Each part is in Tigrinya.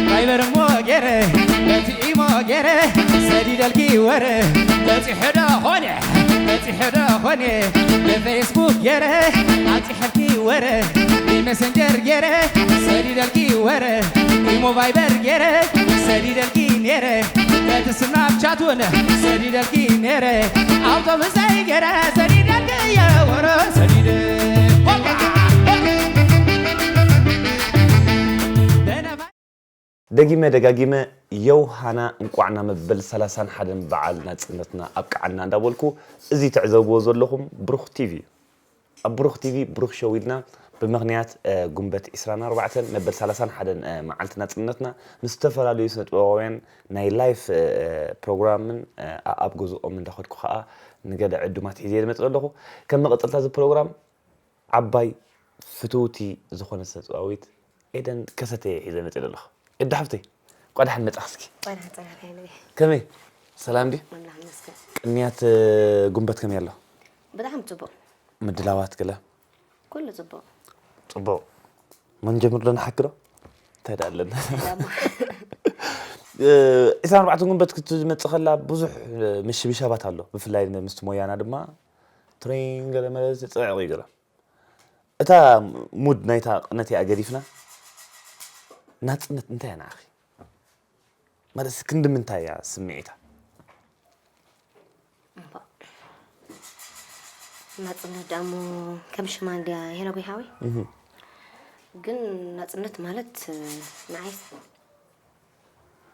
ቫይበር እሞ ገይረ፣ በቲ ኢሞ ገይረ፣ ሰዲደልኪ ወረ፣ በፂሑ ዶ ኾነ፣ በፂሑ ዶ ኾነ፣ ብፌስቡክ ገይረ፣ ኣብፂሐልኪ ወረ፣ ብመሰንጀር ገይረ፣ ሰዲደልኪ ወረ፣ ኢሞ ቫይበር ገይረ፣ ሰዲደልኪ ነይረ፣ በቲ ስናፕቻት እውን ሰዲደልኪ ነይረ፣ ኣውቶቡሰይ ገይረ፣ ሰዲደልኪ እየ ወረ፣ ሰዲደ ደጊመ ደጋጊመ ዮሃና እንቋዕ ናብ መበል ሰላሳን ሓደን በዓል ናጽነትና ኣብቅዓና እንዳበልኩ፣ እዚ ትዕዘብዎ ዘለኹም ብሩኽ ቲቪ እዩ። ኣብ ብሩኽ ቲቪ ብሩኽ ሾው ኢልና ብምኽንያት፣ እ፣ ጉንበት ዒስራን ኣርባዕተን መበል ሰላሳን ሓደን፣ እ፣ መዓልቲ ናጽነትና ምስ ዝተፈላለዩ ስነ ጥበባውያን ናይ ላይፍ፣ እ፣ እ፣ ፕሮግራምን፣ እ፣ ኣኣብ ገዝኦም እንዳኸድኩ ኸኣ ንገለ ዕዱማት ሒዘ ዝመጽእ ኣለኹ። ከም መቐጸልታ እዚ ፕሮግራም ዓባይ ፍትውቲ ዝኾነት ስነ ጥበባዊት ኤደን ከሰተ እየ ሒዘ መፅእ ዘለኹ። ኤዳ ሓፍተይ፣ እንኳዕ ደሓን መፃኽስኪ። እንኳዕ ደሓን ፀናሕካ ኢለ። ከመይ? ሰላም ድዩ? ኣምላኽ ይመስገን። ቅንያት፣ እ፣ ጉንበት ከመይ ኣሎ? ብጣዕሚ ፅቡቕ። ምድላዋት ገለ? ኩሉ ፅቡቕ። ፅቡቕ። መን ጀምር ዶ ንሓኪ ዶ? እንታይ ደኣ ኣለና? ዳሞ። እ፣ ዒስራን ኣርባዕተን ጉንበት ክትመፅእ ከላ ብዙሕ፣ እ፣ ምሽብሻባት ኣሎ። ብፍላይ ምስቲ ሞያና ድማ ትሬን ገለ መለ ዝፅዕቕ እዩ ገለ። እታ ሙድ ናይታ ቅነት እያ ገዲፍና፣ ናጽነት እንታይ እያ ንዓኺ? ማለት ክንዲ ምንታይ እያ ስምዒታ? እምባ። ናጽነት ደኣ እሞ ከም ሽማ እንድያ ሄኖክ ሓወይ። እህ። ግን ናጽነት ማለት ንዓይ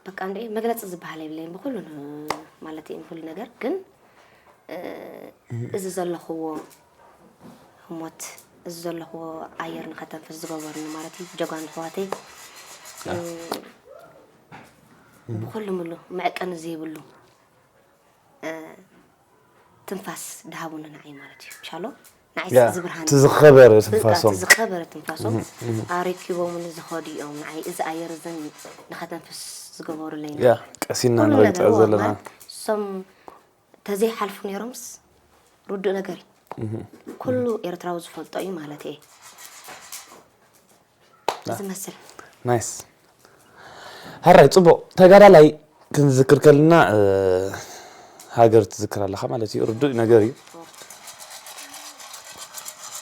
በቃ እንዴ መግለጺ ዝበሃል የብለይን ብኹሉ ን-፣ ማለት እዩ ንኹሉ ነገር። ግን፣ እ፣ እዚ ዘለኽዎ ህሞት፣ እዚ ዘለኽዎ ኣየር ንኸተንፍስ ዝገበሩኒ ማለት እዩ። ጀጋኑ ኣሕዋተይ፣ ያ። እ፣ ብኹሉ ምሉ መዕቀኒ ዘይብሉ፣ እ፣ ትንፋስ ድሃቡኒ ንዓይ ማለት እዩ። ምሻሎ? ንዓይ ያ፣ ዝብርሃኒ። እቲ ዝኸበረ በቃ፣ ትንፋሶም። እቲ ዝኸበረ ትንፋሶም እህ፣ እህ። ኣረኪቦምኒ ዝኸዱ እዮም። ንዓይ እዚ ኣየር እዝን ንኸተንፍስ ዝገበሩለይ ያ፣ ቀሲና ኩሉ ንረግጾ ነገር፣ እዎ፣ ዘለና። ማለት እሶም ተዘይሓልፉ ነይሮምስ ርዱእ ነገር እዩ። እህ። ኩሉ ኤርትራዊ ዝፈልጦ እዩ ማለት እየ። ና። ዝመስል። ናይስ። ሃራይ፣ ጽቡቕ። ተጋዳላይ ክንዝክር ከለና፣ እ፣ ሃገር ትዝክር ኣለኻ ማለት እዩ። ርዱእ ነገር እዩ።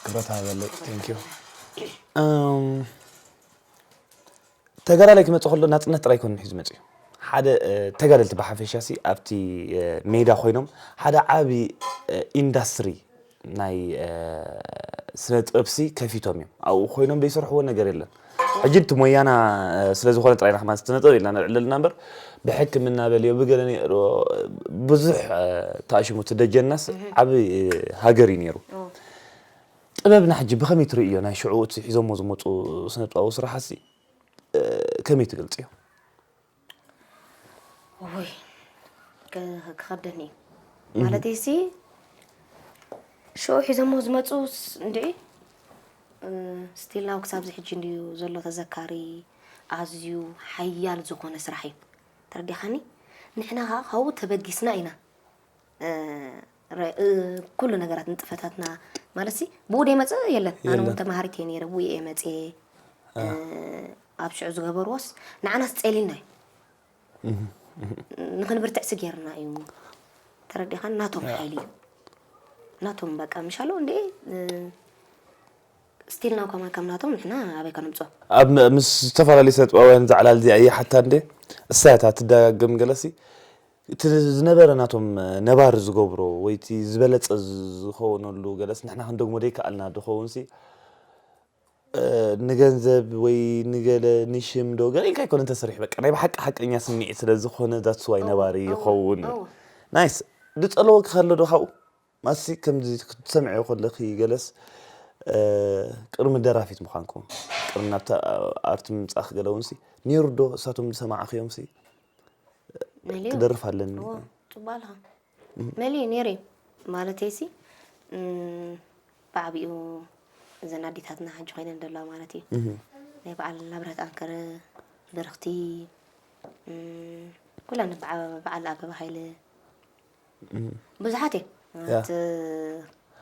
ክብረት ሃበለይ። Thank you። እም፣ ተጋዳላይ ክመጽእ ከሎ ናጽነት ጥራይ ኣይኮነን ሒዙ መጽኡ። ሓደ፣ እ፣ ተጋደልቲ ብሓፈሻ ሲ ኣብቲ፣ እ፣ ሜዳ ኮይኖም ሓደ ዓቢ፣ እ፣ ኢንዳስትሪ ናይ፣ እ፣ ስነ ጥበብ ሲ ከፊቶም እዮም። ኣብኡ ኮይኖም ዘይሰርሕዎ ነገር የለን። ሕጂ እቲ ሞያና፣ እ፣ ስለ ዝኾነ ጥራይ ኢና ከማን ስነ ጥበብ ኢልና ነልዕል ዘለና እምበር፣ ብሕክምና በልዮ፣ ብገለ ነይሩ፣ ብዙሕ፣ እ፣ ተኣሽሙ። እቲ ደጀናስ እህ። ዓቢ፣ እ፣ ሃገር እዩ ነይሩ። ኦ። ጥበብና ሕጂ ብኸመይ ትርእዮ? ናይ ሽዑ እቲ ሒዞሞ ዝመጹ ስነ ጥበባዊ ስራሓት ሲ፣ እ፣ ከመይ ትገልጽዮ? ውይ፣ ክ-፣ ክኸብደኒ እዩ። እህ። ማለተይ ሲ፣ ሽዑ ሒዞሞ ዝመጹ ስ-፣ እንድዒ፣ እ፣ ስቲል ናው ክሳብ እዚ ሕጂ እንድዩ ዘሎ ተዘካሪ፣ ኣዝዩ ሓያል ዝኾነ ስራሕ እዩ። ተረዲኻኒ? ንሕና ኸኣ ካብኡ ተበጊስና ኢና። እ፣ ረ-፣ እ፣ ኩሉ ነገራት ንጥፈታትና፣ ማለት ሲ፣ ብኡ ደይመጽእ የለን። ኣነ እውን የለን። ተማሃሪት እየ ነይረ፣ ብኡ እየ መጽየ። እ፣ ኣብ ሽዑ ዝገበርዎስ ንዓናስ ጸሊልና እዩ። እህ፣ እህ። ንኽንብርትዕ ሲ ጌርና እዩ። ተረዲኻን? ናቶም ያ። ሓይሊ እዩ። ናቶም በቃ፣ ምሻሎ እንዴ፣ እ፣ ስቲል ናው ከማን ከም ናቶም ንሕና ኣበይ ከነምጽኦ? ኣብ ም-፣ ምስ ዝተፈላለዩ ስነ ጥበባውያን ዝዓላል እዚኣ እያ ሓታ እንዴ? እሳ እያ እታ ትደጋገም ገለሲ። እቲ ዝነበረ ናቶም ነባሪ ዝገብሮ ወይ እቲ ዝበለጸ ዝ-፣ ዝኸውነሉ ገለስ ንሕና ክንደግሞ ደይከኣልና ድኸውን ሲ፣ እ፣ ንገንዘብ ወይ ንገለ ንሽም ዶ ገለ ኢልካ ኣይኮነን ተሰሪሑ። በቃ ናይ ብሓቂ ሓቀኛ ስምዒት ስለ ዝኾነ that's why እወ፣ ነባሪ እወ፣ ይኸውን። እወ። ናይስ። ዝጸለወኪ ከሎ ዶ ካብኡ? ማሲ ከምዚ ክትሰምዕዮ ከለኺ ገለስ፣ እ፣ ቅድሚ ደራፊት ምዃንኩም፣ ቅድሚ ናብታ ኣርቲ ምምጻእኪ ገለ እውን ሲ፣ ነይሩ ዶ እሳቶም ዝሰማዕኽዮም ሲ፣ መሊኡ። ክደርፍ ኣለኒ። እዎ፣ ጽቡቕ ኣለኻ። እም። መሊኡ ነይሩ እዩ። ማለተይ ሲ፣ እም፣ ብዓቢኡ እዘን ኣዴታትና ሕጂ ኮይነን ዘለዋ ማለት እዩ። እህ። ናይ በዓል ኣብርሀት ኣንከረ፣ ብርኽቲ፣ እም፣ ኩለን በዓ-፣ በዓል ኣበበ ሃይለ፣ እም። ብዙሓት እዮም። ያ። እቲ፣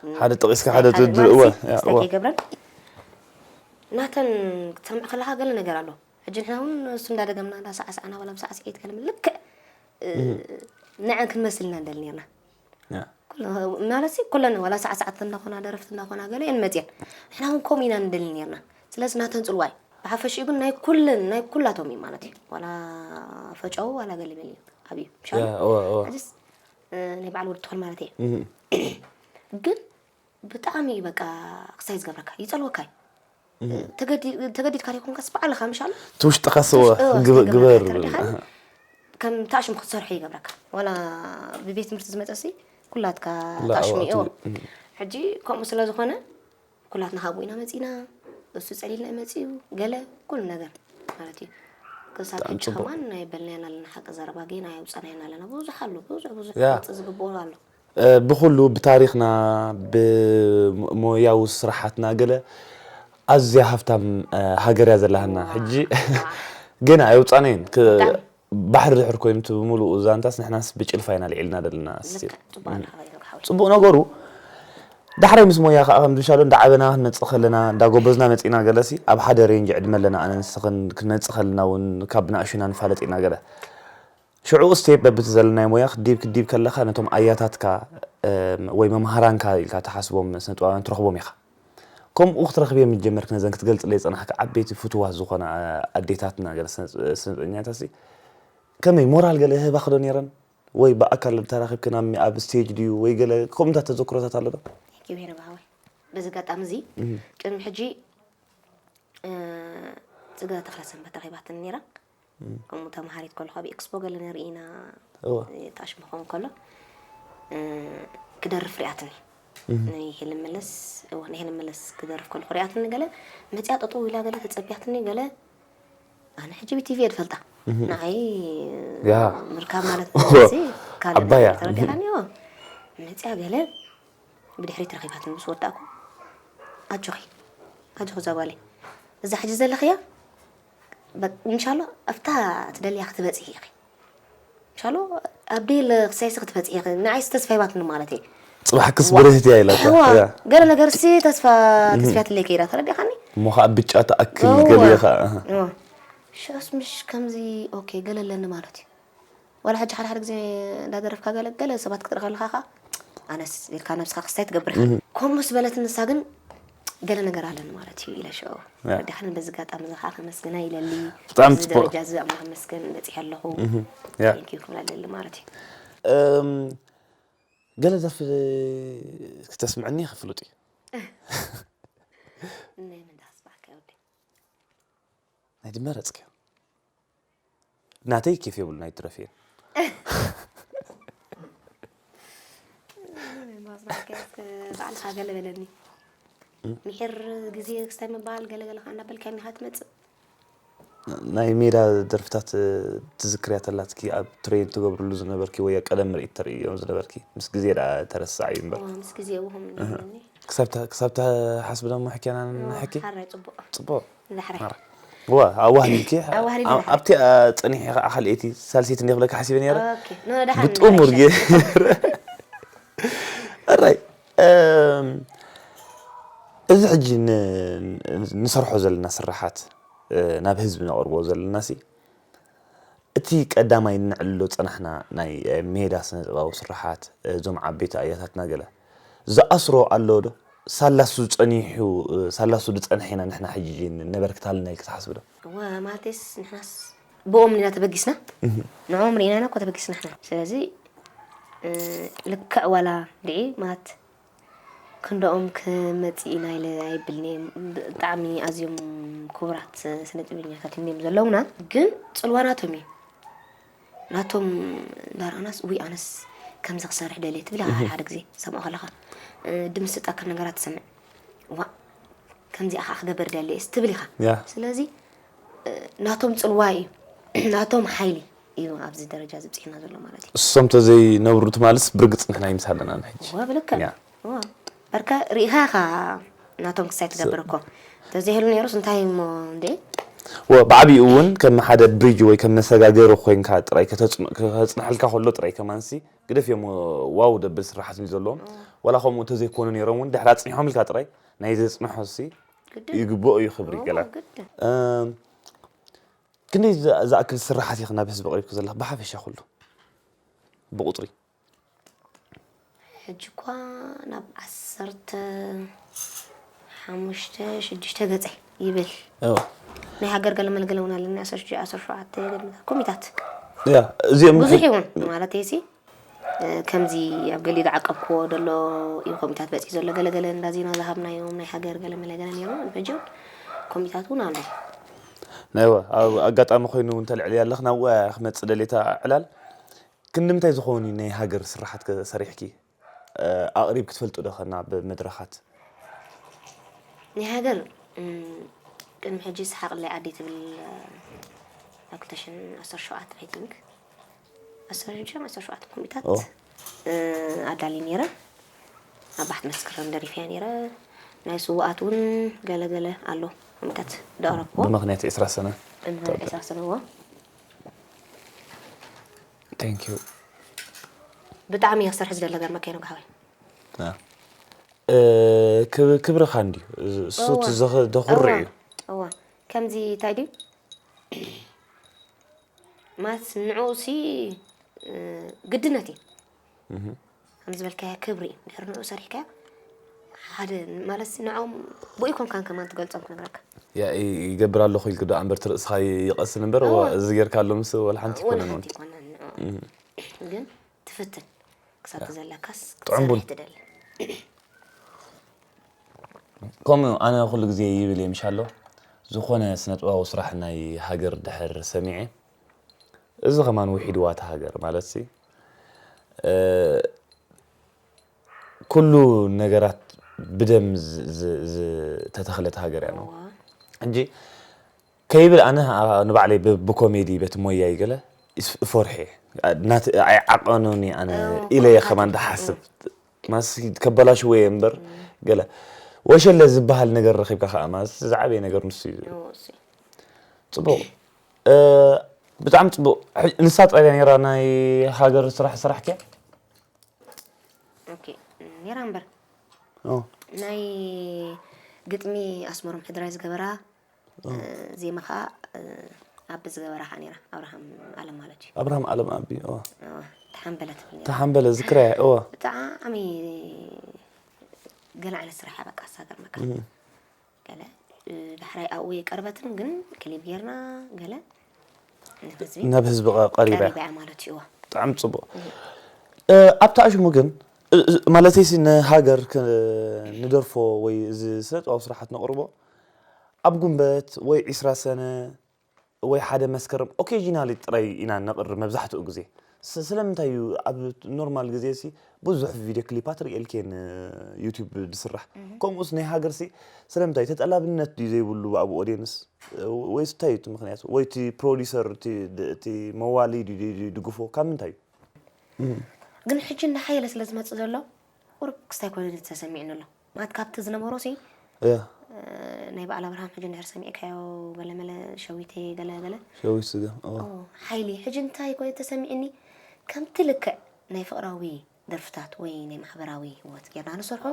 ሓደ ጠቒስካ ሓደ ሓደ ድ-፣ ድ-፣ ማለት እወ፣ ሲ፣ ያ፣ ስታይ እወ። ከይገብረን። ናተን ክትሰምዕ ከለኻ ገለ ነገር ኣሎ። ሕጂ ንሕና እውን እሱ እንዳደገምና እንዳሳዕሳዕና ዋላ ብሳዕስዒት ከለምልክ ንዐን ክንመስል ኢና ንደሊ ነርና። ማለት ኩለን ዋላ ሳዕሳዕቲ እናኾና ደረፍቲ እናኾና ገለ እየን መፅየን። ንሕና እውን ከምኡ ኢና ንደሊ ነርና። ስለዚ ናተን ፅልዋ እዩ። ብሓፈሽኡ ግን ናይ ኩለን ናይ ኩላቶም እዩ ማለት እዩ። ዋላ ፈጨው ዋላ ገለ በል እዩ። ኣብዩ ምሻ ሕዚስ ናይ በዓል ወዲ ትኾን ማለት እየ። ግን ብጣዕሚ እዩ በቃ ክሳይ ዝገብረካ ይፀልወካ እዩ። ተገዲድካ ዘይኮንካስ ባዕልኻ ምሻሉ ትውሽጥኻ ስወ ግበር ከም ታሽሙ ክትሰርሖ ይገብረካ። ዋላ ብቤት ትምህርቲ ዝመፀሲ ኩላትካ ታሽሙ እዎ። ሕጂ ከምኡ ስለ ዝኾነ ኩላትና ካብኡ ኢና መፂና። እሱ ፀሊልና እዩ መፂኡ ገለ ኩሉ ነገር ማለት እዩ። ክሳብ ሕጂ ከማን ናይ በልናያን ኣለና ሓቂ ዘረባ ጌና የውፃናያን ኣለና ብዙሕ ኣሎ ብዙሕ ብዙሕ ክወፅእ ዝግብኦ ኣሎ። ብኩሉ ብታሪክና ብሞያዊ ስራሓትና ገለ ኣዝያ ሃፍታም ሃገር እያ ዘላሃና ሕጂ ገና ኣይውፃናይን ባሕሪ ድሕር ኮይኑ እቲ ብምሉኡ ዛንታስ ንሕናስ ብጭልፋ ኢና ልዒልና ዘለና። ጽቡቕ ነገሩ ዳሕራይ ምስ ሞያ ከዓ ከም ድሻሎ እንዳዓበና ክንመጽእ ከለና እንዳጎበዝና መጺእና ገለሲ ኣብ ሓደ ሬንጅ ዕድመ ኣለና ኣነ ንስኽን ክንመጽእ ከለና እውን ካብ ብናእሹና ንፋለጥ ኢና ገለ ሽዑ ስቴፕ በብቲ ዘለናዮ ሞያ ክዲብ ክዲብ ከለኻ ነቶም ኣያታትካ ወይ መምሃራንካ ኢልካ ትሓስቦም ስነጥበባውያን ትረኽቦም ኢኻ። ከምኡ ክትረኽብ እየ ምጀመርክ ነዘን ክትገልፅለይ ዝፀናሕካ ዓበይቲ ፍቱዋት ዝኾና ኣዴታትና ገለ ስነጥበኛታሲ ከመይ ሞራል ገለ ይህባኽ ዶ ነይረን ወይ ብኣካል ተራኺብክን ኣብ ኣብ ስቴጅ ድዩ ወይ ገለ ከምኡታት ተዘክሮታት ኣሎ ዶ? Thank you ሄኖክ ሓወይ በዚ ኣጋጣሚ እዚ ቅድሚ ሕጂ ፅገ ተኽለሰንበት ረኺባትኒ ነይራ። ከምኡ ተምሃሪት ከለኹ ኣብ ኤክስፖ ገለ ንርኢ ኢና እወ ተኣሽሙ ክኸውን ከሎ ክደርፍ ሪኣትኒ ናይ ሄለን መለስ እወ ናይ ሄለን መለስ ክደርፍ ከለኹ ሪኣትኒ ገለ መፅያ ጠጠው ኢላ ገለ ተፀቢያትኒ ገለ ኣነ ሕጂ ብቲቪ እየ ዝፈልጣ ንዓይ ያ ምርካብ ማለት ሲ ካልእ ኣባያ ነገር ተረዲኻኒ እወ መፅያ ገለ ብድሕሪት ረኺባትኒ ምስ ወዳእኩ ኣጆኺ ኣጆኺ እዛ ጓለይ እዛ ሕጂ ዘለኽያ በ- እንሻሎ ኣብታ ትደልያ ክትበፅሒ ኢኺ እንሻሎ ኣብ ደለ ክሳይሲ ክትበፅሒ ኢኺ ንዓይስ ተስፋ ሂባትኒ ማለት እየ ፅባሕ ክስ ብርህት እያ ኢላታ እዋ ያ። ገለ ነገር ሲ ተስፋ ተስፍያትለይ ከይዳ ተረዲኻኒ እሞ ከዓ ብጫ ትኣክል እዋ። ገሊኡ ከዓ እህ። እዋ። ሽዑስ ምሽ ከምዚ ኦኬ ገለ ኣለኒ ማለት እዩ ዋላ ሕጂ ሓደ ሓደ ግዜ እንዳደረፍካ ገለ ገለ ሰባት ክትርኢ ከለካ ከዓ ኣነስ ኢልካ ነብስካ ክስታይ ትገብር ኢካ ከምኡ ዝበለትኒ ንሳ ግን ገለ ነገር ኣለኒ ማለት እዩ ኢለ ሽዑ ረዲኻኒ በዚ ጋጣሚ እዚ ከዓ ከመስግና ኢለሊ ብጣዕሚ እዚ ጽቡቅ። ደረጃ እዚ ኣምላኽ መስገን በፂሐ ኣለኹ እህ፣ ያ። Thank you ክብላ ደሊ ማለት እዩ እም፣ ገለ ደርፊ ክተስምዐኒ ይኽፍሉጥ እዩ ናይ መን ዳስ ባሕካ ወደይ ናይ ድመረፅክዮ ናተይ ኬፍ የብሉ ናይ ትረፍየን ባዕልኻ ገለ በለኒ ምሒር ግዜ ክስታይ ምባል ገለገለ ከዓ እናበልካ ኒኻ ትመፅእ ናይ ሜዳ ደርፍታት ትዝክርያ ተላትኪ ኣብ ትሬን ትገብርሉ ዝነበርኪ ወይ ቀደም ምርኢት ተርእዮም ዝነበርኪ ምስ ግዜ ደኣ ተረሳዕ እዩ እምበር ምስ ግዜ እውኹም ክሳብ ትሓስቢ ደሞ ሕክያና ንሕኪ ሓራይ ፅቡቕ ፅቡቕ ዛሕራይ ዋ ኣዋህሊልኪ ኣብቲ ፀኒሐ ከዓ ካልኤቲ ሳልሰይቲ እንደ ክብለካ ሓሲበ ነረ ብጥሙር ገይረ ኣራይ እዚ ሕጂ ንሰርሖ ዘለና ስራሓት ናብ ህዝቢ ነቕርቦ ዘለና ሲ እቲ ቀዳማይ ንዕልሎ ዝጸናሕና ናይ ሜዳ ስነ ጥበባዊ ስርሓት እዞም ዓበይቲ ኣያታትና ገለ ዝኣስሮ ኣሎ ዶ? ሳላሱ ጸኒሑ ሳላሱ ዝጸንሐ ኢና ንሕና ሕጂ ነበርክት ኣለና ኢልኪ ትሓስቢ ዶ? እወ ማለተይስ ንሕናስ ብኦም ኢና ተበጊስና ንዕኦም ርኢና ኢና እኮ ተበጊስና ንሕና ስለዚ ልክዕ ዋላ ድዒ ማለት ክንድኦም ክመጽእ ኢና ኢለ ኣይብልን እየ። ብጣዕሚ ኣዝዮም ክቡራት ስነ ጥበበኛታት እዮም ዘለውና፣ ግን ጽልዋ ናቶም እዩ። ናቶም እንዳረኣናስ ውይ ኣነስ ከምዚ ክሰርሕ ደልየ ትብል ኢኻ ሓደ ሓደ ግዜ ትሰምዖ ከለኻ ድምሲ ዝጣከም ነገራት ትሰምዕ። ዋእ ከምዚኣ ከዓ ክገብር ደልየስ ትብል ኢኻ። ስለዚ ናቶም ጽልዋ እዩ ናቶም ሓይሊ እዩ ኣብዚ ደረጃ እዚ ኣብጺሕና ዘሎ ማለት እዩ። እሶም ተዘይነብሩ ትማልስ ብርግጽ ንሕና ይምስ ኣለና ንሕጂ። እወ ብልክዕ። እወ በርከ ርኢኻ ኢኻ ናቶም ክሳይ ትገብር እኮ። ተዘይህሉ ነይሩስ እንታይ እሞ እንዴ? እወ ብዓቢኡ እውን ከም ሓደ ብሪጅ ወይ ከም መሰጋገሪ ኮይንካ ጥራይ ከተጽንሐልካ ከሎ ጥራይ ከማንሲ ግደፍዮ እሞ ዋው ደብል ስራሓት እዩ ዘለዎም። ዋላ ከምኡ እንተዘይኮኑ ነይሮም እውን ድሕሪ ኣጽኒሖም ኢልካ ጥራይ ናይ ዘጽንሖ ሲ ይግብኦ እዩ ክብሪ ገለ። ክንደይ ዝኣ- ዝኣክል ስራሓት ኢኺ ናብ ህዝቢ ኣቕሪብኪ ዘለኺ ብሓፈሻ ኩሉ ብቑፅሪ? ሕጂ እኳ ናብ ዓሰርተ ሓሙሽተ ሽዱሽተ ገፀ ይብል። እዎ። ናይ ሃገር ገለ መለገለ እውን ኣለኒ። ዓሰርተ ሽዱሽተ ዓሰርተ ሸውዓተ ገለ ኮሚታት ያ እዚኦም ብዙሕ ይውን ማለት ሲ ከምዚ ኣብ ገሊኡ ዝዓቀብክዎ ዘሎ እዩ። ኮሚታት በፂ ዘሎ ገለገለ እንዳ ዜና ዝሃብናዮም ናይ ሃገር ገለ መለገለ ነይሩ። ሕጂ እውን ኮሚታት እውን ኣሎ። ናይዋ ኣብ ኣጋጣሚ ኮይኑ እውን ተልዕሊ ኣለኽ ናብ ወያ ክመፅእ ደሌታ ዕላል ክንዲ ምንታይ ዝኾኑ እዩ ናይ ሃገር ስራሓት ከ- ሰሪሕኪ ኣቕሪብ ክትፈልጡ ዶ ከና ብመድረኻት? ናይ ሃገር እም፣ ቅድሚ ሕጂ ሰሓቕለይ ዓዲ ትብል ኣብ ክልተ ሽሕን ዓሰርተ ሸውዓተ I think ዓሰርተ ሽዱሽተ ዓሰርተ ሸውዓተ ኮሚታት ኦ። እ፣ ኣዳሊ ነይረ። ኣብ ባሕቲ መስከረም ደሪፍያ ነይረ። ናይ ስውኣት እውን ገለገለ ኣሎ ኮሚታት ደቕረብክዎ ብምኽንያት ዕስራ ሰነ ዕስራ ሰነ እዎ። Thank you። ብጣዕሚ እየ ክሰርሕ ዝደለ ገርመካ ይነግሃወይ እ፣ ክብ- ክብርኻ እንድዩ እሱ እዋ። እቲ ዘኸ- ዘኹርዕ እዩ። እዋ ከምዚ እንታይ ድዩ ማለት ንዕኡ ሲ እ፣ ግድነት እዩ። ከም ዝበልካያ ክብሪ እዩ ድሕሪ ንኡ ሰሪሕካያ ሓደ ማለት ንዕኦም ብኡ ይኮንካን ከማን ትገልፆም ክነግረካ ያ ይ- ይገብር ኣለኹ ኢልክ ዶ ኣንበር ትርእስኻ ይቐስን እምበር እዋ። እዚ ጌርካ ኣሎ ምስ ወላ ሓንቲ ወላ ይኮነን ሓንቲ ይኮነን ንዕኦም ግን ትፍትን ክሳብ ዘለካስ ጥዑም ቡን። ክትሰርሕ ትደሊ። ከምኡ ኣነ ኩሉ ግዜ ይብል እየ ምሽ ኣሎ ዝኾነ ስነጥበባዊ ስራሕ ናይ ሃገር ድሕር ሰሚዐ እዚ ከማን ውሒድዋ እቲ ሃገር ማለት ሲ እ፣ ኩሉ ነገራት ብደም ዝ- ዝ- ዝተተኽለት ሃገር እያ ነው እዋ ሕጂ ከይብል ኣነ ንባዕለይ ብ- ብኮሜዲ በቲ ሞያይ ገለ ይስ- እፈርሕ እየ። ናት- ኣይዓቐኑኒ ኣነ እዎ፣ ኢለ እየ ኮሜዲ። ከማን ድሓስብ ማስ ከበላሽዎ እየ እምበር ገለ ወሸለ ዝበሃል ነገር ረኺብካ ከዓ ማስ ዝዓበየ ነገር ንሱ እዩ እዎ እሱ ፅቡቕ እ፣ ብጣዕሚ ፅቡቕ ሕጂ ንሳ ጥራይ ነይራ ናይ ሃገር ስራሕ ስራሕ ከ ኦኬ ነይራ እምበር ኦ፣ ናይ ግጥሚ ኣስመሮም ሕድራይ ዝገበራ እ፣ ዜማ ከዓ እ፣ ኣቢ ዝገበራ ከዓ ነይራ ኣብርሃም ኣለም ማለት እዩ ኣብርሃም ኣለም ኣቢ ኦ፣ እ፣ ተሓንበለ ትብል ነይራ ተሓንበለ ዝክራያ እዋ ብጣዕሚ ገለ ዓይነት ስራሕ እያ በቃ እሳ ገርመካ ገለ እ፣ ዳሕራይ ኣብኡ የቀርበትን ግን ክሊፕ ጌርና ገለ ንህዝቢ ናብ ህዝቢ ቀ- ቀሪባ እያ ቀሪባ እያ ማለት እዩ እዋ ብጣዕሚ ፅቡቕ እ፣ ኣብቲ ኣሽሙ ግን እ፣ እ፣ ማለተይሲ ንሃገር ክ- ንደርፎ ወይ እዚ ስነ ጥበብ ስራሓት ነቕርቦ ኣብ ጉንበት ወይ ዒስራ ሰነ ወይ ሓደ መስከረም ኦኬዥናሊ ጥራይ ኢና ነቕርብ መብዛሕትኡ ግዜ ስ- ስለምንታይ እዩ ኣብ ኖርማል ግዜ ሲ ብዙሕ ቪድዮ ክሊፓት ርእየልክ እየ ዩቱብ ዝስራሕ ከምኡስ ናይ ሃገር ሲ ስለምንታይ ተጠላብነት ድዩ ዘይብሉ ኣብ ኦዲየንስ ወይስ እንታይ እዩ እቲ ምክንያት ወይ እቲ ፕሮዲሰር እቲ ድ- እቲ መዋሊ ድዩ ድዩ ድግፎ ካብ ምንታይ እዩ ግን ሕጂ እንዳሓየለ ስለ ዝመፅእ ዘሎ ቁሩብ ክስታይ ኮይኑ ተሰሚዕኒ ኣሎ ማለት ካብቲ ዝነበሮ ሲ እያ ናይ በዓል ኣብርሃም ሕጂ እንድሕር ሰሚዕካዮ ገለመለ ሸዊተይ ገለገለ ሸዊት ስገም እዋ ሓይሊ ሕጂ እንታይ ኮይኑ ተሰሚዕኒ ከምቲ ልክዕ ናይ ፍቕራዊ ደርፍታት ወይ ናይ ማሕበራዊ ህይወት ጌርና ንሰርሖ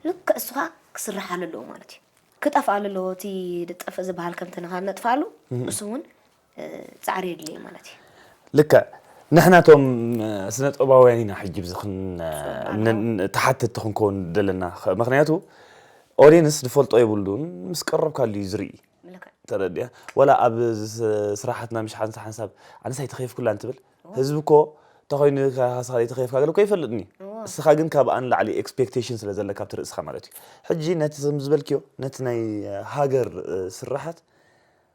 ልክዕ እሱ ከዓ ክስርሓሉ ኣለዎ ማለት እዩ ክጠፍኣሉ ኣለዎ እቲ ጠፍእ ዝበሃል ከምቲ ንኻ ነጥፍኣሉ እሱ እውን ፃዕሪ የድልየ ማለት እዩ ልክዕ ንሕና ቶም ስነ ጥበባውያን ኢና ሕጂ ብዚ ክን- ን- ተሓተቲ ክንከውን ዘለና ምክንያቱ ኦዲየንስ ዝፈልጦ የብሉን ምስ ቀረብካሉ እዩ ዝርኢ ምልክዕ ተረዲያ ወላ ኣብ ስ- ስራሓትና ምሽ ሓንሳ ሓንሳብ ኣነሳይ ተኸፍኩላ እንትብል ህዝቢ እኮ ተኾይኑ ካሳኻሊ ተኸፍካ ገለ እኮ ይፈልጥኒ እስኻ ግን ካብ ኣን ላዕሊ ኤክስፔክቴሽን ስለ ዘለካ ኣብቲ ርእስኻ ማለት እዩ ሕጂ ነቲ ዝም ዝበልክዮ ነቲ ናይ ሃገር እ፣ ስራሓት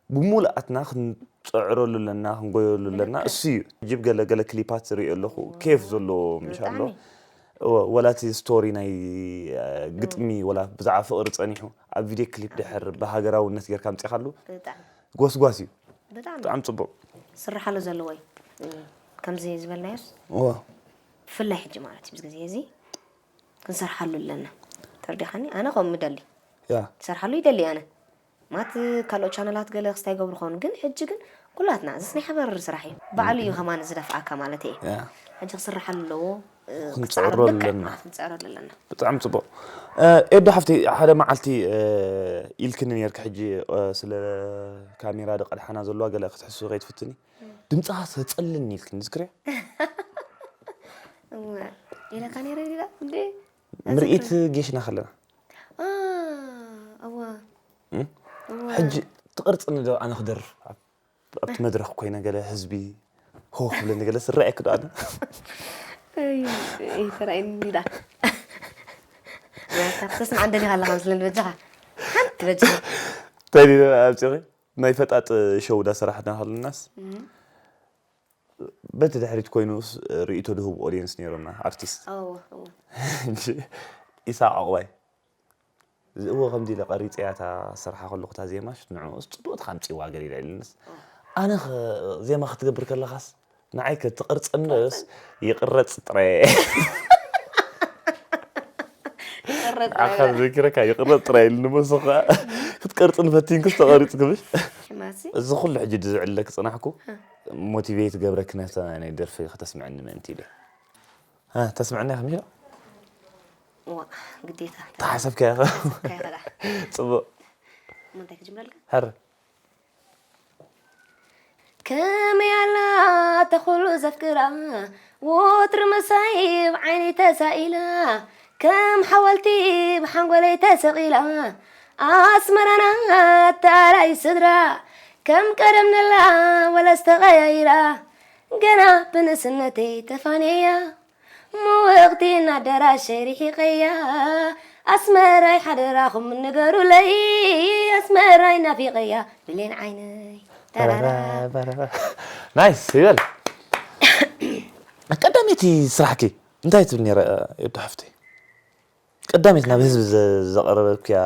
ብሙሉኣትና ክንፅዕረሉ ኣለና ክንጎየሉ ኣለና እሱ እዩ ጅብ ገለ ገለ ክሊፓት ዝሪኦ ኣለኹ ኬፍ ዘለዎ ምሽ ኣሎ ብጣዕሚ እወ፣ ወላ እቲ ስቶሪ ናይ እ፣ ግጥሚ ወላ ብዛዕባ ፍቕሪ ፀኒሑ ኣብ ቪድዮ ክሊፕ ድሕር ብሃገራውነት ጌርካ ምፅኻሉ ብጣዕሚ ጎስጓስ እዩ ብጣዕሚ ብጣዕሚ ፅቡቕ ስርሓሉ ዘለዎ እዩ እ፣ ከምዚ ዝበልናዮስ እወ፣ ብፍላይ ሕጂ ማለት እዩ ግዜ እዚ ክንሰርሓሉ ኣለና ተርዲኻኒ ኣነ ከምኡ ምደሊ ያ ክሰርሓሉ ይደሊ ኣነ ማለት ካልኦት ቻነላት ገለ ክስታይ ገብሩ ኾኑ ግን ሕጂ ግን ኩላትና እዚስ ናይ ሓበር ስራሕ እዩ ባዕሉ እዩ ከማን ዝደፍኣካ ማለት እየ ያ ሕጂ ክስርሓሉ ኣለዎ ክንጽዕሮ ኣለና። ክንጽዕሮ ኣለና። ብጣዕሚ ጽቡቕ። ኤዶ ሓፍቲ፣ ሓደ መዓልቲ ኢልክኒ ነርኪ፣ ሕጂ ስለ ካሜራ ድቀድሓና ዘለዋ ገለ ክትሕሱ ከይትፍትኒ፣ ድምፅኻ ሰፀልን ኢልክኒ ዝክርያ? ኢለካ ነረ ዲላ እንዴ? ምርኢት ጌሽና ከለና እዋ ሕጂ ትቕርፅኒ ዶ ኣነ ክደርፍ ኣብቲ መድረኽ ኮይነ ገለ ህዝቢ ሆ ክብለኒ ገለ ስረኣየክ ዶ ኣነ? ተራእየኒ ዳ ተስምዓ እንደኒ ኣለኻ መስለኒ በጃኻ ሓንቲ በጃኻ እንታይ ኣምፂኺ ናይ ፈጣጥ ሸው ዳሰራሕና ከለናስ በቲ ድሕሪት ኮይኑ ርእቶ ድህቡ ኦዲየንስ ነይሮምና ኣርቲስት ኢሳቅ ዕቁባይ እዎ ከምዚ ኢለ ቀሪፀያ እታ ስርሓ ከለኩ እታ ዜማሽ ንዕኡስ ፅቡቅ ተካምፅዋ ገለ ኢለ ኢልንስ ኣነ ዜማ ክትገብር ከለካስ ንዓይ ከትቅርፅንስ ይቅረፅ ጥረ ዓኻር ዘኪረካ ይቅረፅ ጥረ ኢልኒ መሱ ከዓ ክትቀርፅን ፈቲንክስ ተቀሪፅክምሽ እዚ ኩሉ ሕጂ ዝዕለክ ፅናሕኩ ሞቲቬት ገብረክ ነታ ናይ ደርፊ ከተስምዐኒ ምእንቲ ኢለ ተስምዐና ኢኻ ምሽ ግዴታ ተሓሰብካያ ፅቡቅ እንታይ ክጅምረልካ ሕር ከመይ ኣላ ተኹሉ ዘፍቅራ ወትሪ ምሳይ ብዓይኒ ተሳኢላ ከም ሓወልቲ ብሓንጎለይ ተሰቒላ ኣስመራና ተኣራይ ስድራ ከም ቀደም ነላ ወለስ ተቐያይራ ገና ብንእስነተይ ተፋንየያ ምውቕቲ እናደራሸይ ርሒቐያ ኣስመራይ ሓደራኹም ንገሩለይ ኣስመራይ ናፊቐያ ብሌን ዓይነይ ተራራ ናይስ ይበል ቀዳመይቲ ስራሕኪ እንታይ ትብል ነረ የዶ ሓፍተይ ቀዳመይቲ ናብ ህዝቢ ዘ- ዘቕረበልክያ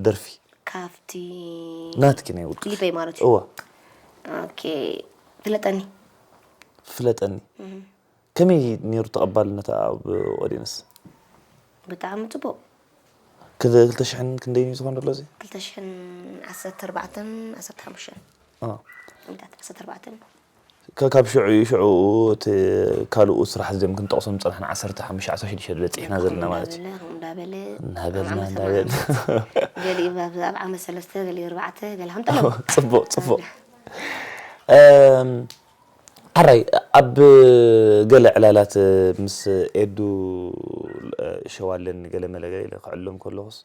ደርፊ ካብቲ ናትኪ ናይ ውልቂ ክሊፐይ ማለት እዩ እወ ኦኬ ፍለጠኒ ፍለጠኒ ከመይ ነይሩ ተቐባልነት ኣብ ኦዲንስ ብጣዕሚ ፅቡቅ ክልተ ሽሕን ክንደይ እዩ ዝኾን ዘሎ እዚ ክልተ ሽሕን ዓሰርተ ኣርባዕተን ዓሰርተ ሓሙሽተን አ፣ ሚእታት ዓሰርተ ኣርባዕተን ከ- ካብ ሽዑ እዩ ሽዑ እቲ ካልኡ ስራሕ እዚኦም ክንጠቕሶም ዝፀናሕና ዓሰርተ ሓሙሽተ ዓሰርተ ሽዱሽተ በፂሕና ዘለና ማለት እዩ እንዳበለ ከምኡ እንዳበለ እናበልና ዓመት እንዳበልና ዓመት ገሊኡ ኣብ ኣብ ዓመት ሰለስተ ገሊኡ ኣርባዕተ ገለ ከምጠሎም ፅቡቅ ፅቡቅ እም፣ ሓራይ ኣብ ገለ ዕላላት ምስ ኤዱ ሸው ኣለኒ ገለ መለ ገለ ኢለ ክዕሎም ከለኹስ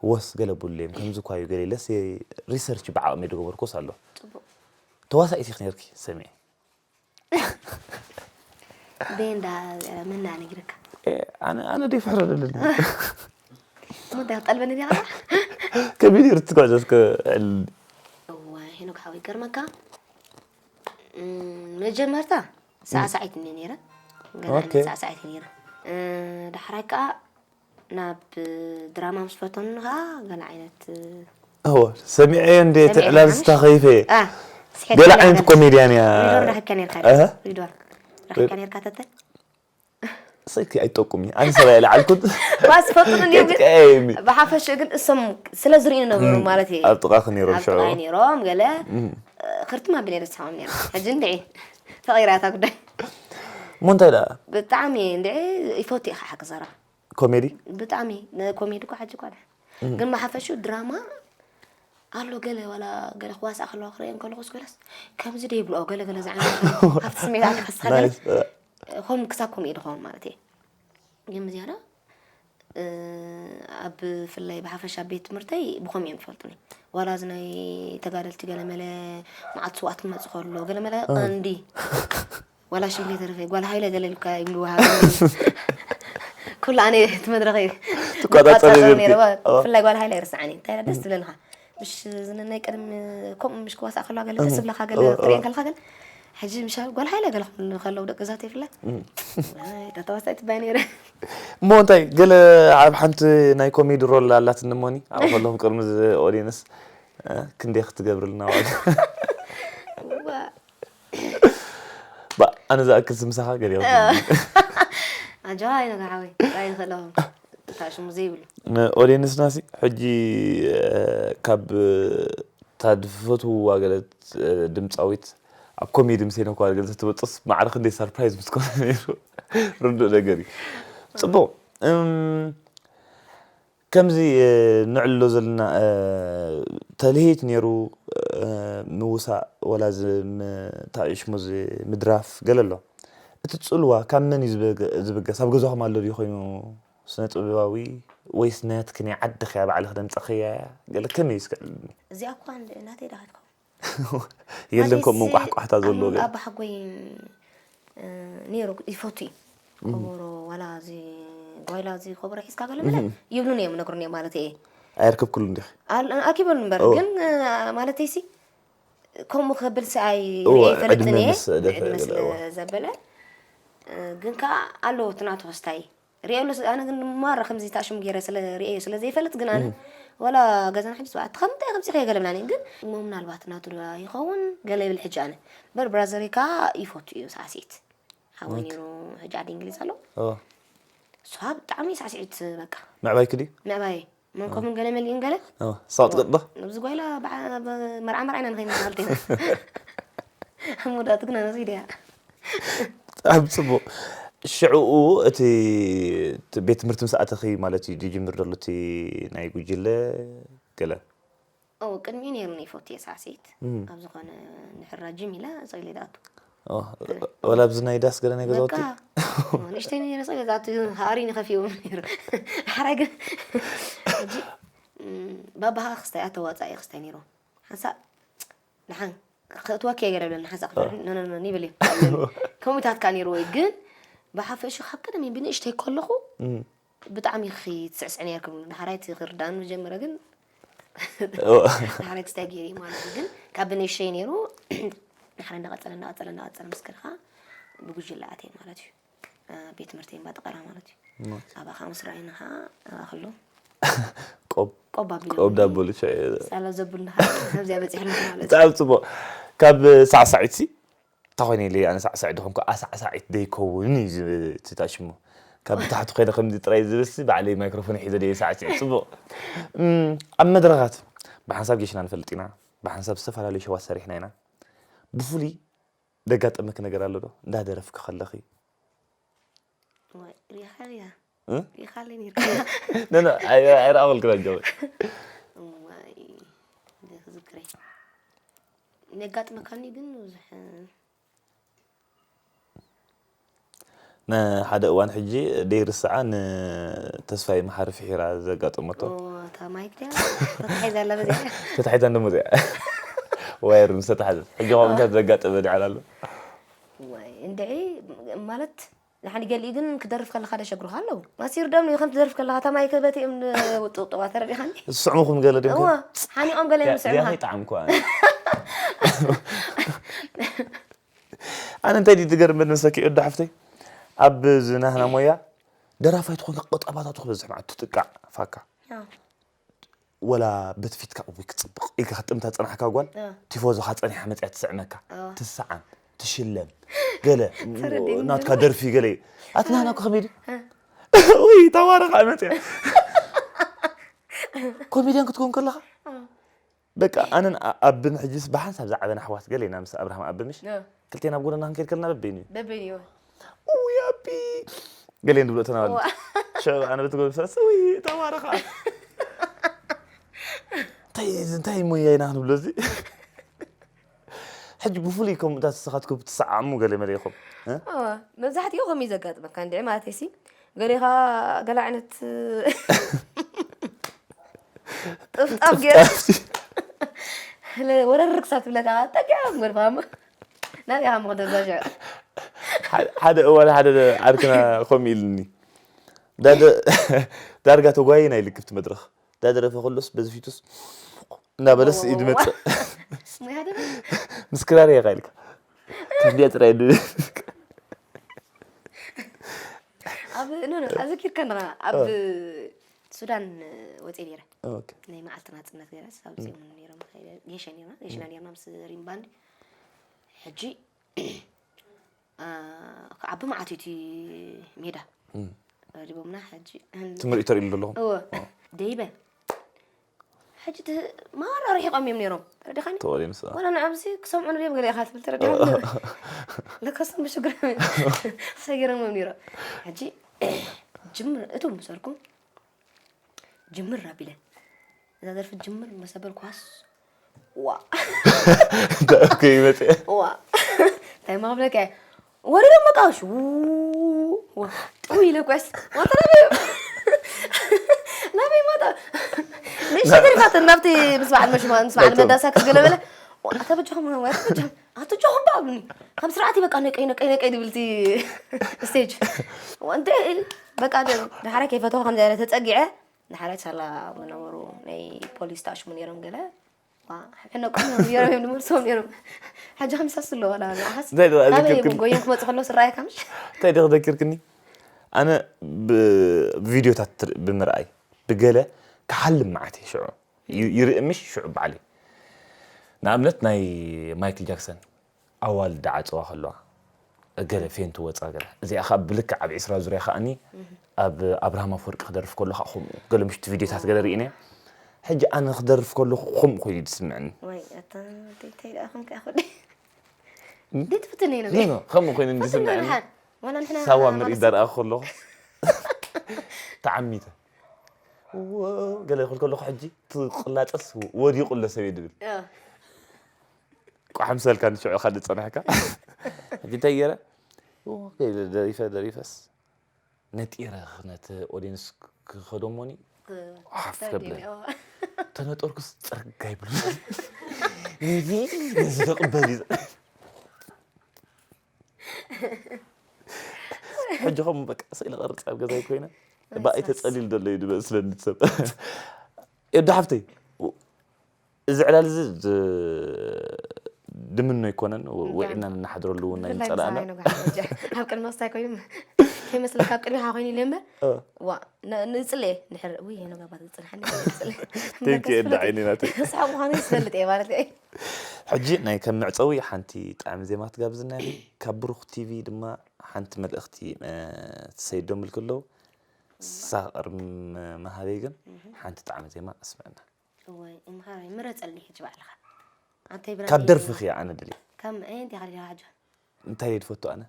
ወስ ገለ ብሉ እዮም ከምዚ እኳ እዩ ገለ ኢለስ ሪሰርች ብዓቕሚ ዝገበርኩስ ኣሎ ፅቡቅ ተዋሳኢት ኢኽ ነርኪ ሰሚዐ ቤንዳ መና ነጊርካ ኣነ ኣነ ደይ ፍሕሮ ደለኒ ሙዳ ጠልበኒ ዲኻ ከመይ ነይሩ ትጓዘ እስከ ዕል እዋ ሄኖክ ሓወይ ገርመካ እም፣ መጀመርታ ሳዕሳዒት እኒ ነይረ ገና ኦኬ። ሳዕሳዒት ነይረ እ፣ ዳሕራይ ከዓ ናብ ድራማ ምስ ፈተኑ ከዓ ገለ ዓይነት እዎ ሰሚዐዮ እንደ ሰሚዐ ትዕላል ምሽ? ዝታኸይፈ አ፣ ስሒት ገለ ገለ ዓይነት ዓይነት ኮሜድያን እያ ሪዶር ዳሕካ ነርካ እህ? ሪዶር ዳሕካ ነርካ ተተ ስልኪ ኣይጠቁሚ ኣነ ሰብኣይ ለዓልኩት ባስ ፈጥኑ እንዲሁ ግን ቀየሚ ብሓፈሽ ግን እሶም ስለ ዝርእዩ ነበሩ ማለት እዩ ኣብ ጥቓ ክነይሮም ኣብ ሽዑ ጥቓ ነይሮም ገለ ክርትም ኣቢለ ደስሓዎም ነይረ ሕጂ እንድዒ ተቐይራ እታ ጉዳይ እሞ እንታይ ደኣ ብጣዕሚ እንድዒ ይፈቱ ኢኻ ሓቂ ዘረባ ኮሜዲ ብጣዕሚ ንኮሜዲ እኮ ሓጂ እኳ ድሓን ግን ብሓፈሽኡ ድራማ ኣሎ ገለ ዋላ ገለ ክዋሳእ ከለዋ ክርእየን ከለኹስ ገለስ ከምዚ ደ ይብልኦ ገለ ገለ ዝዓይነት ኣብቲ ስሜት ኣተሓስኻ ገለ ናይስ ከም ክሳብ ከምኡ እየ ድኸውን ማለት እየ ግን ብዝያዳ እ፣ ኣብ ብፍላይ ብሓፈሻ ቤት ትምህርተይ ብኸም እዮም ዝፈልጡኒ ዋላ እዚ ናይ ተጋደልቲ ገለመለ መዓት ስዋት ክመፅ ከሎ ገለመለ ቀንዲ ዋላ ሽም ከይተረፈ ጓል ሃይለ ገለ ኢልካ ይብልዋ ኩሉ ኣነ እቲ መድረኸ ትቆጻጸሪ ነርኪ። ነይረ ኣዎ። ብፍላይ ጓል ሃይለ ይርስዓኒ እንታይ ደስ ትብለልካ ምሽ ዝነናይ ቅድሚ ከምኡ ምሽ ክዋሳእ ከለዋ ገለ ደስ ዝብለካ ገለ እወ፣ ክትርእየን እወ። ከለካ ገለ ሕጂ ምሻ ጓል ሃይለ ገለ ክብሉ ከለዉ ደቂ ዛተ ይፍለ እታ ተዋሳኢት ባይ ነይረ እሞ እንታይ ገለ ኣብ ሓንቲ ናይ ኮሜዲ ሮል ኣላትኒ እሞኒ ኣብኡ ከለኹ ቅድሚ ኦዲየንስ ክንደይ ክትገብርልና ዋጋ እዋ፣ ባ ኣነ ዝኣክል ስምሳኻ ገለ ኣጆኻ ኣይነጋ ሓወይ ጥራይ ንኽእለኹም እታ ሽሙ ዘይብሉ ንኦዲየንስና ሲ ሕጂ ካብ እታ ዝፈትውዋ ገለ ድምፃዊት ኣብ ኮሜዲ ምስ ሄኖክ ዋርገን ትወፅስ ማዕረ ክንደይ ሰርፕራይዝ ምስ ኮነ ነይሩ። ርዱእ ነገር እዩ። ፅቡቕ። እም፣ ከምዚ፣ እ፣ ንዕልሎ ዘለና፣ እ፣ ተልሂት ነይሩ፣ እ፣ ምውሳእ ወላ እዚ ም-፣ ታእሽሙ እዚ ምድራፍ ገለ ኣሎ። እቲ ጽልዋ ካብ መን እዩ ዝበገ-፣ ዝብገስ? ኣብ ገዛኹም ኣሎ ድዩ ኮይኑ ስነ ጥበባዊ ወይስ ናትኪ ናይ ዓድኺ እያ ባዕልኺ ደምጸኽያ እያ? ገለ ከመይ እዩ እስከ ዕልልኒ? እዚኣ እኳ እንደ-፣ ናተይ ዳ ክትከውን? የለን ከምኡ ማለተይሲ ቋሕቋሕታ ዘለዎ ኣም-፣ ገለ። ኣባሓጎይ፣ እ፣ ነይሩ ይፈቱ እዩ። ከበሮ ዋላ እዚ ጓይላ እዚ ከበሮ ሒዝካ ገለ መለ ይብሉኒ እዮም፣ ይነግሩኒ እዮም ማለት እየ። ኣየርክብክሉን ዲኺ? ኣል-፣ ኣኪበሉ እምበር፣ እወ። ግን፣ እ፣ ማለተይሲ ከምኡ ክብል ሰኣይ እወ፣ ርእየ ይፈልጥን ዕድመ እየ። ምስ ደፈ ዕድመ ገለ፣ ስለ እወ። ዘበለ፣ እ፣ ግን ከኣ ኣለዎ እቲ ናቱ ክስታይ። ርእየሉ ስ-፣ ኣነ ግን ማራ ከምዚ ታሽሙ ገይረ ስለ ርእየዮ ስለ ዘይፈልጥ ግን ኣነ እም። ወላ ገዛና ሕጂ ጽባሕ፣ "እቲ ከምንታይ ከምጺ ከየገለብላኒ?" ግን እሞ ምናልባት ናቱ ዶ ይኸውን? ገለ ይብል ሕጂ ኣነ። እምበር ብራዘረይ ከኣ ይፈቱ እዩ ሳዕስዒት። ሓወይ እወ። ነይሩ፣ ሕጂ ዓዲ እንግሊዝ ኣሎ። እወ። እሷ ብጣዕሚ ሳዕስዒት በቃ። ምዕባይኪ ድዩ? ምዕባየይ። መንኮምን ገለ መሊኡን ገለ። እወ። ሳቕ ትገጥዶ? ኣብዚ ጓይላ በዓ-፣ ብ-፣ መርዓ መርዓ ኢና ንኸይድ ንበሃል ቴና። ኣብ መወዳእቱ ግና ነዚ ድያ። ኣብ ጽቡቕ። ሽዕኡ እቲ፣ እቲ ቤት ትምህርቲ ምስ ኣተኺ ማለት እዩ፣ ዝጅምር ዘሎ እቲ ናይ ጉጅለ ገለ? ኦ፣ ቅድሚኡ ነይሩኒ ይፈቱ እየ ሳዕስዒት። እም። ኣብ ዝኾነ እንድሕር ራጂም ኢለ ጸይለ ዝኣቱ። ኦ፣ ወላ ኣብዚ ናይ ዳስ ገለ ናይ ገዛውቲ? በቃ፣ ኦ፣ ንእሽተይ ነይረ ጸይለ ዝኣቱ፣ ሃሪኒ ከፊኡ ነይሩ። ሓራይ ግን፣ ሕጂ፣ እም፣ ባባኻ ክስታይ ኣተዋጻኢ ክስታይ ነይሩ። ሓንሳእ፣ ንሓን፣ ከእትወኪ እየ ገለ ብለኒ፣ ሓንሳእ ክፍርሕ፣ ኖ፣ ኖ፣ ኖ፣ ይብል እዩ። ከምኡታት ከኣ ነይሩ ወይ ግን፣ ብሓፈሽኡ ካብ ቀደም ብንእሽተይ ከለኹ፣ እም። ብጣዕሚ ኢኺ ትስዕስዒ ነይርኪ። ዳሕራይ እቲ ክርዳእኒ ጀመረ ግን፣ እወ። ዳሕራይ እቲ እንታይ ገይረ ማለት እዩ። ግን ካብ ብንእሽተይ ነይሩ፣ ዳሕራይ እንዳቐጸለ፣ እንዳቐጸለ፣ እንዳቐጸለ ምስ ከድካ ብጉጅለ ኣትየ ማለት እዩ። እ፣ ቤት ትምህርቲ እምባ ጠቐራ ማለት እዩ። ኦኬ። ኣብኣ ከዓ ምስ ረኣዩኒ ከዓ ኣብኣ ከለዉ ቆብ፣ ቆብ ኣቢሎም ቆብ ዳቦ ልክዕ። ሳላ ዘቡልና ከዓ ከምዚኣ በፂሕና ማለት እዩ። ብጣዕሚ ፅቡቕ። ካብ ሳዕሳዒትሲ እንታይ ኮይነ ኢለ ኣነ ሳዕሳዒት ዝኾንኩ ኣሳዕሳዒት ደይከውን እዩ ዝ-፣ እቲ ታሽሙ። ካብ ብታሕቲ ኮይነ ከምዚ ጥራይ ዝብልሲ ባዕለይ ማይክሮፎን ሒዘ ደየ ሳዕስዒት። ፅቡቕ። እም፣ ኣብ መድረኻት ብሓንሳብ ጌሽና ንፈልጥ ኢና። ብሓንሳብ ዝተፈላለዩ ሸዋት ሰሪሕና ኢና። ብፍሉይ ደጋጠመኪ ነገር ኣሎ ዶ? እንዳደረፍኪ ከለኺ? ዋይ፣ ሪኢኻ ሪኢኻ። እ? ሪኢኻለይ ነይርካ። ኖ፣ ኖ፣ ኣይ-፣ ኣይረኣኹልክን ኣጆኺ። እዋይ፣ እንደ ክዝክረይ። ነጋጥመካኒ ግን ብዙሕ ንሓደ እዋን ሕጂ ደይርስዓ ንተስፋይ መሓሪ ፍሒራ ዘጋጠመቶ። ኦ፣ እታ ማይክ ድያ? ተታሒዛ ኣላ በዚኣ። ተታሒዛ እንዶ መዚኣ። ዋየር ምስ ተታሓዘት። ሕጂ ከምኡ እንታይ ዘጋጠመ ድዓል ኣሎ? ዋይ፣ እንድዒ ማለት ንሓኒ ገሊኡ ግን ክደርፍ ከለኻ ደሸግሩኻ ኣለዉ። ማሲሩ ደም ከም ትደርፍ ከለኻ እታ ማይክ በቲ እዮም ውጥውጥዋ ተረዲኻኒ። ዝስዕሙኹም ገለ ድዮም? እዋ፣ ሓኒቖም ገለ እዮም ዝስዕሙኻ። ዚኣ ከይጠዓምኩዋ። ኣነ እንታይ ድዩ ዝገርመኒ መሰኪ ወዲ ሓፍተይ? ኣብ ዝናህና ሞያ ደራፋይ ትኾንካ ቀጣባታቱ ክበዝሕ መዓት ትጥቃዕ ፋካ። ኣዎ። ወላ በቲ ፊትካ እውይ ክጽብቕ ኢልካ ክትጥምታ ዝጸናሕካ ጓል፣ ኣዎ። ቲፎዞኻ ጸኒሓ መጺኣ ትስዕመካ። ኣዎ። ትስዓም፣ ትሽለም፣ ገለ ተረዲእኒ ናትካ ዘሎ። ደርፊ ገለ እዩ። ኣቲ ናህና እኮ ከመይ ድዩ? እ። ውይ፣ ተዋረኻ መጺኣ። ኮሜድያን ክትኮን ከለኻ? ኣዎ። በቃ ኣነን ኣ-፣ ኣብን ሕጅስ ብሓንሳብ ዝዓበና ኣሕዋት ገለ ኢና ምስ ኣብርሃም ኣብ ምሽ? ኣዎ። ክልቴና ኣብ ጎደና ክንከይድ ከለና በበይኑ እዩ። በበይኑ እዩ። ውይ ኣቢ! ገለ ንብሎ ተናዋል። ዋ። ሽዑ ኣነ በቲ ጎደና ሰስ፣ ውይ፣ ተዋረኻ። እንታይ፣ እንታይ ሞያ ኢና ክንብሎ እዚ? ሕጂ ብፍሉይ ከምኡታት ንስኻትኩም ትሰዓሙ ገለ መለ ኢኹም፣ እ? እወ፣ መብዛሕትኡ ከምኡ እዩ ዘጋጥመካ እንድዒ ማለተይሲ፣ ገሌኻ ገለ ዓይነት ጥፍጣፍ ገይሩ ጥፍጣፍ። ወረር ክሳብ ትብለካ ጠቂዖም ገርፋ እሞ ናብይ ኢኻ ምኽዶ ዛሽዑ። ሓደ፣ ሓደ እዋን ሓደ ዓርክና ከምኡ ኢልኒ። ዳደ-፣ ዳርጋ ተጓይና ኢልክፍቲ መድረኽ። ዳደረፈ ከሎስ በዚ ፊቱስ እናበለስ ኢድ መጽእ። ሙያ ደበ? ምስ ክራር እየ ኢልካ። ክንዲያ ጥራይ ድ-፣ ኣብ፣ ኖ፣ ኖ፣ ኣዘኪርካ ኣለኻ። ኣብ እ። ሱዳን ወፅየ ነይረ። ኦኬ። ናይ መዓልቲ ናፅነት ገይረ፣ ኣብ ም። ፅዮን ነይሮም፣ ጌሸ ነይርና፣ ጌሽና ም። ነይርና ምስ ሪም ባንድ። ሕጂ፣ አ፣ ክዓቢ መዓት እዩ እቲ ሜዳ። ም። ረዲቦምና፣ ሕጂ፣ እቲ ምርኢት ተርእይሉ ዘለኹም? እወ። ኦ። ደይበ። ሕጂ ት- ማራ ርሒቖም እዮም ነይሮም፣ ተረዲኻኒ? ተወልዮም ስኣ። ዋላ ንዖምሲ ክሰምዑ ንሪኦም ገለ ኢኻ ትብል፣ ተረዲኻ? ለከስም ብሽግር ሰጊሮም እዮም ነይሮም። ሕጂ ጅምር እቶም ምሰርኩም ጅምር ኣቢለ እዛ ደርፊ ጅምር መሰበል ኳስ ዋ እንታይ ከይመፅአ ዋ እንታይ ማብለካ ወሪዶም በቃ ሽ ጥው ኢለ ኳስ ዋተረበዩ ናበይ ማታ ንሽ ተሪፋት ናብቲ ምስ በዓል መሽማ ምስ በዓል መዳሳ ክትገለበለ ኣታ በጃኹም ኣታ በጃኹም ኣትጆኹም በኣሉኒ ካብ ስርዓት በቃ ነቀይ ነቀይ ነቀይ ድብልቲ ስቴጅ ወንተ በቃ ድሓረ ከይፈተኹ ከምዚ ተፀጊዐ ንሓደ ሳላ ዝነበሩ ናይ ፖሊስ ተኣሽሙ ነይሮም ገለ ሕነቆም እዮም ነይሮም እዮም ንመልሶም ነይሮም ሕጂ ከምሳስ ኣለዎ ንዓኻስ እንታይ ደኣ ናበይ ዘኪርክኒ? ጎዮም ክመፁ ከለዉ ስረኣየካ ምሽ እንታይ ደኣ ዘኪርክኒ? ኣነ ብቪድዮታት ትር- ብምርኣይ ብገለ ክሓልም መዓት እየ ሽዑ ዩ- ይርኢ ምሽ ሽዑ በዓል እዩ። ንኣብነት ናይ ማይክል ጃክሰን ኣዋልድ ዓፀዋ ከለዋ ገለ ፌንት ወፃ ገለ እዚኣ ከዓ ብልክዕ ኣብ ዒስራ ዙርያ ከዓኒ ኣብ ኣብርሃም ኣፈወርቂ ክደርፍ ከሎ ከዓ ከምኡ ገለ ምሽቲ ቪድዮታት ገለ ርኢነ ሕጂ ኣነ ክደርፍ ከለኩ ከምኡ ኮይኑ እዩ ዝስምዕኒ ወይ ኣታ እንታይ ደኣ ኮንካ ይኹ ደይ ደይ ትፍትን እዩ ኖ ኖ ከምኡ ኮይኑ እዩ ዝስምዕኒ ዋላ ንሕና ሳዋ ምርኢት ዳርኣ ከለኩ ተዓሚተ እዎ ገለ ክብል ከለኩ ሕጂ ትቕላፀስ ወዲቑ ኣሎ ሰበይ ድብል ቋሕ ምሰልካ ንሽዑ ካልእ ጸኒሕካ ሕጂ እንታይ ገይረ ደሪፈ ደሪፈስ ነጢረ ነቲ ኦዲንስ ክኸዶ ሞኒ ሓፍ ከብለ ተነጠርኩስ ፅርጋ ይብሉ ነዚ ተቕበል እዩ ሕጂ ከም በቃ ስእሊ ቅርፂ ኣብ ገዛይ ኮይነ ብኣይ ተፀሊል ዘሎ እዩ ድመስለኒ ሰብ ኤዶ ሓፍተይ እዚ ዕላል እዚ ድምኖ ኣይኮነን ውዒልና ንናሓድረሉ እውን ኣይንፀላእና ኣብ ቅድሚ ስታይ ኮይኑ ከይመስለካ ኣብ ቅድሚኻ ኮይኑ ኢለ እምበር ዋ ንፅልኤ ንሕር ውይ ነጋባት ዝፅንሓኒ ቴንኪ ኤዳ ዓይኒ ናተይ ስሓቅ ምዃኑ ዝፈልጥ እየ ማለት እየ ሕጂ ናይ ከም መዕፀዊ ሓንቲ ጣዕሚ ዜማ ትጋብዝና ኢኺ ካብ ብሩኽ ቲቪ ድማ ሓንቲ መልእኽቲ ትሰይዶምልኪ ኣለዉ ሳቕር መሃበይ ግን ሓንቲ ጣዕሚ ዜማ ኣስምዕና እዋይ እምሃራይ ምረፀለይ ሕጂ ባዕልኻ ኣንተይ ብራ ካብ ደርፍኺ እያ ኣነ ድልየ ካብ ኣየንቲ ኢኻ ድልያ ሕጂ እንታይ ድየ ድፈቱ ኣነ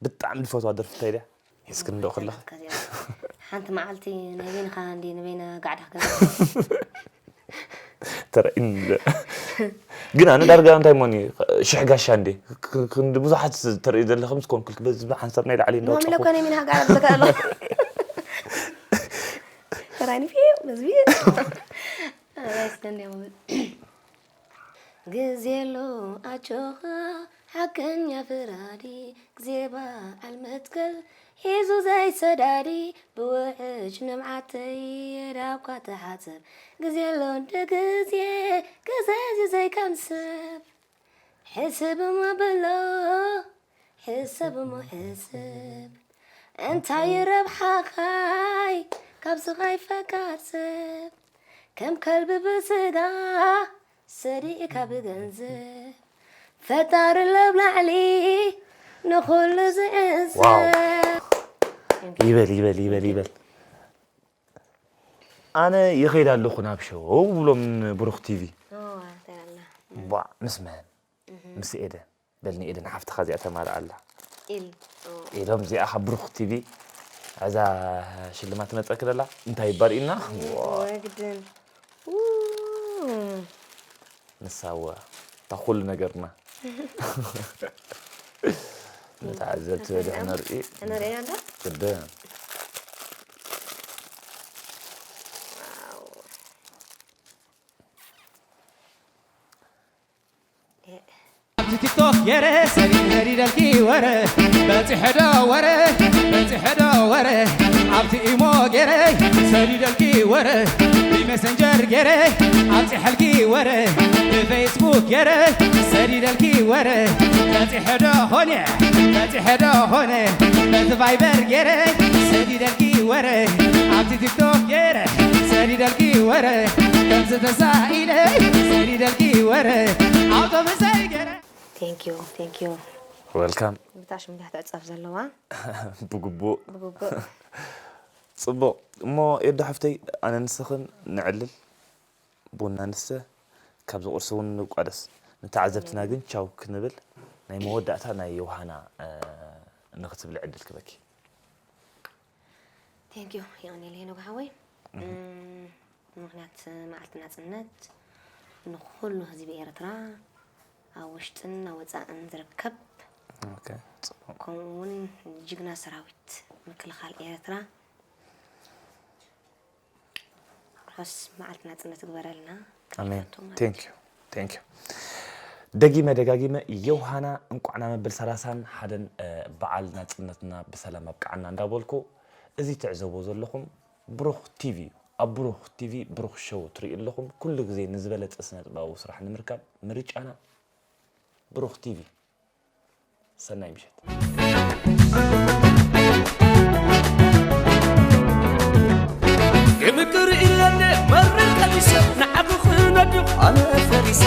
ብጣዕሚ ድፈትዋ ደርፊ እንታይ ድያ ሒዝክኒ ዶ ከለኺ ሓንቲ መዓልቲ ናይ በይንኻ እንዲ ንበይና ጋዕዳ ክገዛ ተራእዩኒ ግን ኣነ ዳርጋ እንታይ ሞኒ ሽሕ ጋሻ እንዴ ክንዲ ብዙሓት ተርኢ ዘለኹ ምስ ኮንኩልክ በዚ ሓንሳብ ናይ ላዕሊ እንዳወጣኹ ሞሚለ ኮነ ሚን ሃጋር ተካእሎ ተራኒ ፊው በዚ ኣባይ ስደንያ ሞመን ግዜ ኣሎ ኣጆኻ ሓቀኛ ፍራዲ ግዜ በዓል መትከል ሒዙ ዘይሰዳዲ ብውሕጅ ንብዓተይ የዳብኳ ተሓጽብ ግዜ ኣሎ እንደ ግዜ ግዜ እዚ ዘይከም ሰብ ሕስብ እሞ በሎ ሕሰብ እሞ ሕስብ እንታይ ረብሓኻይ ካብ ስቓይ ፈቃር ሰብ ከም ከልቢ ብስጋ ሰዲእካ ብገንዘብ ፈጣሪ ለብ ላዕሊ ንኹሉ ዝዕዘብ ይበል ይበል ይበል ይበል ኣነ ይኸይድ ኣለኹ ናብ ሸው ብሎም ብሩኽ ቲቪ ቧዕ ምስ መን ምስ ኤደን በልኒ ኤደን ሓፍትኻ እዚኣ ተማልኣ ኣላ ኢል ኢሎም እዚኣ ካብ ብሩኽ ቲቪ እዛ ሽልማት ትመፀኪ ደላ እንታይ ይባር ኢና ወግድን ንሳዋ እታ ኩሉ ነገርና ንተዓዘብቲ በሊሕ ነርኢ ነርእያ እንዳ ግደ ኣብቲ ቲክቶክ ገይረ ሰዲደልኪ ወረ በፂሐ ዶ ወረ በፂሐ ዶ ወረ ኣብቲ ኢሞ ገይረ ሰዲደልኪ ወረ ብመሰንጀር ገይረ ኣብፂሐልኪ ወረ ብፌስቡክ ገይረ ሰዲደልኪ ወረ በፂሐ ዶ ኾነ በፂሐ ዶ ኾነ በቲ ቫይበር ገይረ ሰዲደልኪ ወረ ኣብቲ ቲክቶክ ገይረ ሰዲደልኪ ወረ ከምዚ ተሳኢለ ሰዲደልኪ ወረ ኣውቶቡሰይ ገይረ Thank you, thank you. Welcome. ብታሽ ምዳህ ተዕጸፍ ዘለዋ ብግቡእ ብግቡእ ጽቡቕ እሞ ኤዶ ሓፍተይ ኣነ ንስኽን ንዕልል ቡና ንስተ፣ ካብዚ ቁርሲ እውን ንቋደስ። ንተዓዘብትና ግን ቻው ክንብል ናይ መወዳእታ ናይ ዮሃና ንክትብል ዕድል ክበኪ። Thank you። የቐኔል ሄኖግ ሓወይ። ምኽንያት መዓልቲ ናፅነት ንኩሉ ህዝቢ ኤርትራ፣ ኣብ ውሽጥን ኣብ ወፃእን ዝርከብ፣ ከምኡ እውን ጅግና ሰራዊት ምክልኻል ኤርትራ፣ ርሑስ መዓልቲ ናፅነት ግበረልና። ኣሜን። Thank you። ደጊመ ደጋጊመ ዮሃና እንቋዕና መብል ሰላሳን ሓደን በዓል ናፅነትና ብሰላም ኣብቅዓና እንዳበልኩ፣ እዚ ትዕዘብዎ ዘለኹም ብሩኽ ቲቪ እዩ። ኣብ ብሩኽ ቲቪ ብሩኽ ሸው ትርእዩ ኣለኹም። ኩሉ ግዜ ንዝበለፀ ስነጥበባዊ ስራሕ ንምርካብ ምርጫና ብሩኽ ቲቪ። ሰናይ ምሸት። ክምቅር ኢለለ መርር ቀሚሰ ንዓኹ ክነድቕ ኣነ ፈሪሰ